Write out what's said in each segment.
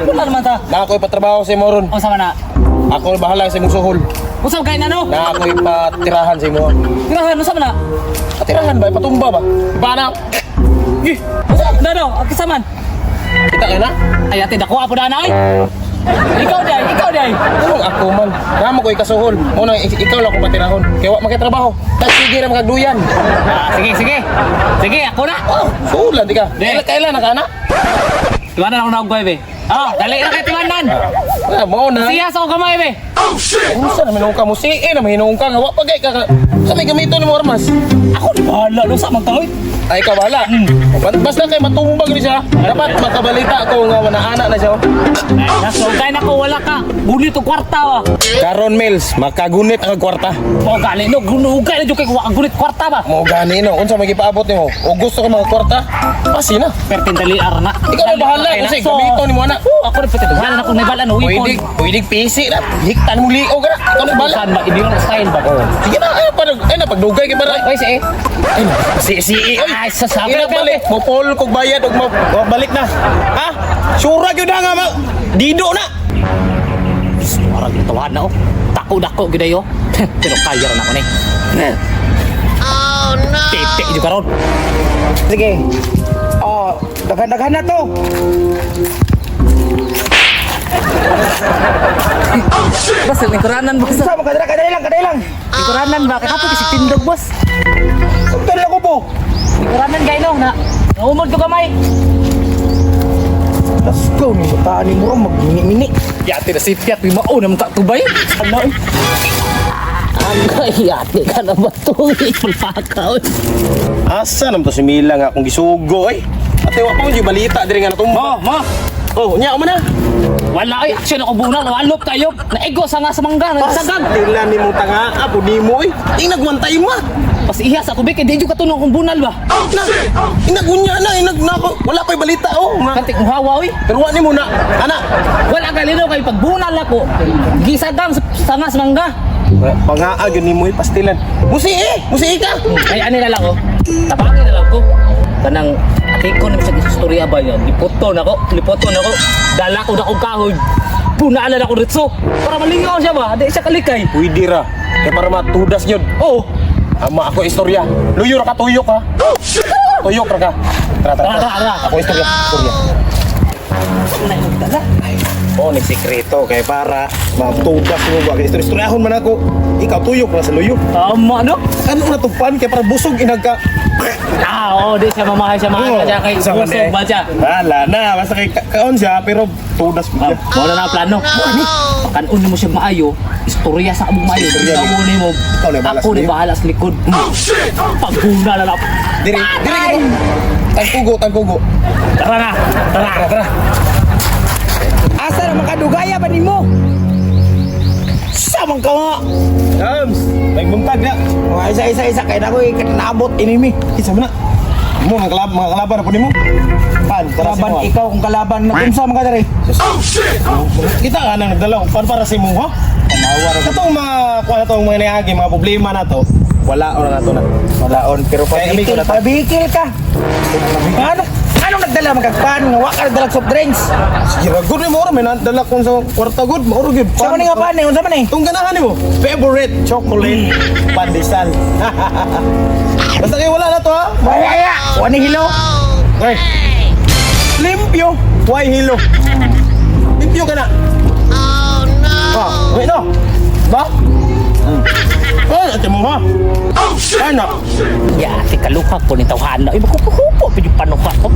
Wala naman ta. Na ako'y patrabaho sa imo ron. Unsa man na? Ako bahala sa imong suhol. Unsa kay na no? Na ako'y patirahan sa imo. Tirahan unsa man na? Patirahan ba? Patumba ba? Ba na? Gi. Unsa na no? Kinsa man? Kita ka na? Ay ate dako apo na ay. Ikaw day, ikaw day. Anong ako man? Namo ko'y kasuhol. Mo nang ikaw lang ko patirahon. Kaya wa makitrabaho. Tas sige ra makagduyan. Ah, sige, sige. Sige, ako na. Oh, suhulan di ka. Di. Kailan kailan na ka na? Tiwanan ako na og be. Ah, dali na kay tiwanan. Ah, mo na. Siya sa akong kamay be. Unsa na hinuong ka mo? Si na mahinuong ka nga wa pa gay ka. Sa may gamiton nimo armas. Ako di bahala no sa man ka oy. Ay ka bahala. Basta kay matumbag ni siya. Dapat makabalita ko nga wala na siya. Ay, naso kay nako wala ka. Gunit og kwarta ba. Karon Mills, makagunit ang kwarta. Mo gali no, gunugay na jud kay wa gunit kwarta ba. Mo gani no, unsa may gipaabot nimo? O gusto ka mga kwarta? Pasi na. Pertin dali arna. Ikaw na bahala kung sa gamiton nimo ana. Ako rin pati wala na akong naibal ano weapon. Pwede, pwede PC na. Hiktan mo liog na. Ikaw na bahala. Saan ba ini lang style ba? Sige na, ay pa ay na pagdugay kay para. Oy, si Ay na, si si oy. Ay, sa sabi Ina balik, mo pol kog bayad og balik na. Ha? Sura gyud na nga ma. Dido na. Parang tawahan na oh. Dako-dako gyud ayo. Pero kaya ra na ko ni. Oh no. Titik jud karon. Sige. Oh, daghan-daghan na to. Boss, lingkuranan boss. Sa mga kadala, kadala lang, kadala lang. Lingkuranan ba kay kapoy kasi tindog boss. Kadala ko po. Lingkuranan kay no na. Naumod ko kamay. Let's go, ni bataan ni mo magmini-mini. Yate na si Fiat, may mao naman ta tubay. Ano? Ang yate ka na ba to? Pulpaka. Oy. Asa naman to si Mila nga akong gisugo oy. Ate wa pa mo gyud balita diri nga natumba. Mo, mo. Oh, nya mo na. Wala oy, action ako bunal, walop kayo. Naigo sa nga sa mangga, nagsagang. Tila ni mong tanga apo ni mo oy. Inag wantay mo. Pas ihas ako be kay di jud katunong akong bunal ba. Na, inag unya na, inag na ako. Wala ko'y balita oh. Nga. Kantik mo hawa oy. Pero wa ni mo na. Ana, Wala galino kay pagbunal ako. Gisagang sa nga sa mangga. pangaa gyud nimo eh, pastilan. Musi eh, musi ka. Ay ani na lang oh. Tabangin na lang ko. Kanang atiko na sa istorya ba yan. Lipoto na ko, lipoto na ko. Dala ko na kong kahoy. Punaan na ako ritso. Para malingaw siya ba? Di siya kalikay. Pwede ra. Kay para matudas yun. Oh, Ama ako istorya. Luyo ra ka tuyok ha. Tuyok ra ka. Tara tara. Tara, tara, tara. Ako istorya, istorya. Oh, nagsikreto kay para matudas mo ba kay istorya. Istoryahon man ako. Ikaw tuyok ra sa luyo. Tama no? Ano na tugpan kay para busog inag ka. Ah, oo, di siya mamahay siya mahal siya kay Sa man busog eh. ba siya. Wala na, basta kay kaon siya pero tudas mo Ah, siya. wala na ang plano. Kanon mo siya maayo, istorya sa among maayo. Istorya Ikaw ni- mo nimo. Ikaw na bahala Ako sa ni liyo. bahala sa likod. Pagbuna na lang. Diri, diri gid. Tangkugo, tangkugo. Tara na. Tara. Tara, tara. Asa na makadugaya ba nimo? Sa man ka nga. Jams, may buntag na. Mga isa isa isa kay na ko naabot inimi. Isa mo na. Mo mga kalab mga kalaban na po nimo. Pan, para sa Kalaban mo. ikaw kung kalaban na unsa man ka dere. Kita ka nang nagdala pan para sa imo ha. Tanawa ra Katong mga kuha na tong mga niagi, mga problema na to. Wala ora na to na. Walaon pero Kaya amigo pabikil, na ta. pabikil ka. Ano? Anong nagdala magkagpan nga wa ka nagdala soft drinks? Sige ra good mo ora may nadala kong sa kwarta good, mauro gyud. Sa man nga pan eh, unsa man eh? Itong ganahan nimo, favorite chocolate pandesal. Basta kayo wala na to ha. Wala. Wa ni hilo. Hey. Limpyo. Why hilo? Limpyo ka na. Oh no. Ah, wait no. Ba? Ay, ate mo ha. Oh, shit! Ano? Ya, ate kaluha ko ni tawhana. Ay, makukuhupo pa yung panuka ko.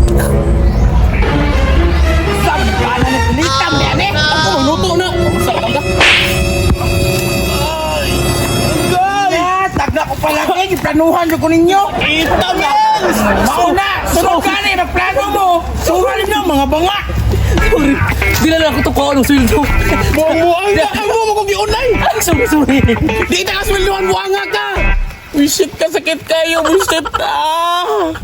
Sa man paano ni pilitan ni ani? Ako magluto na. Sa ka? Ah, tagna ko pala kay giplanuhan jud ko ninyo. Ita, Mels! Mao na, sunod ka ni magplano mo. Sural ninyo mga banga. Sorry. Di na lang ako tukuha ng sweldo. Buang-buang na ka mo, makong giunay. Ay, sorry, sorry. Di na ka sweldohan, buanga ka. Wisit ka, sakit kayo, wisit. Ah!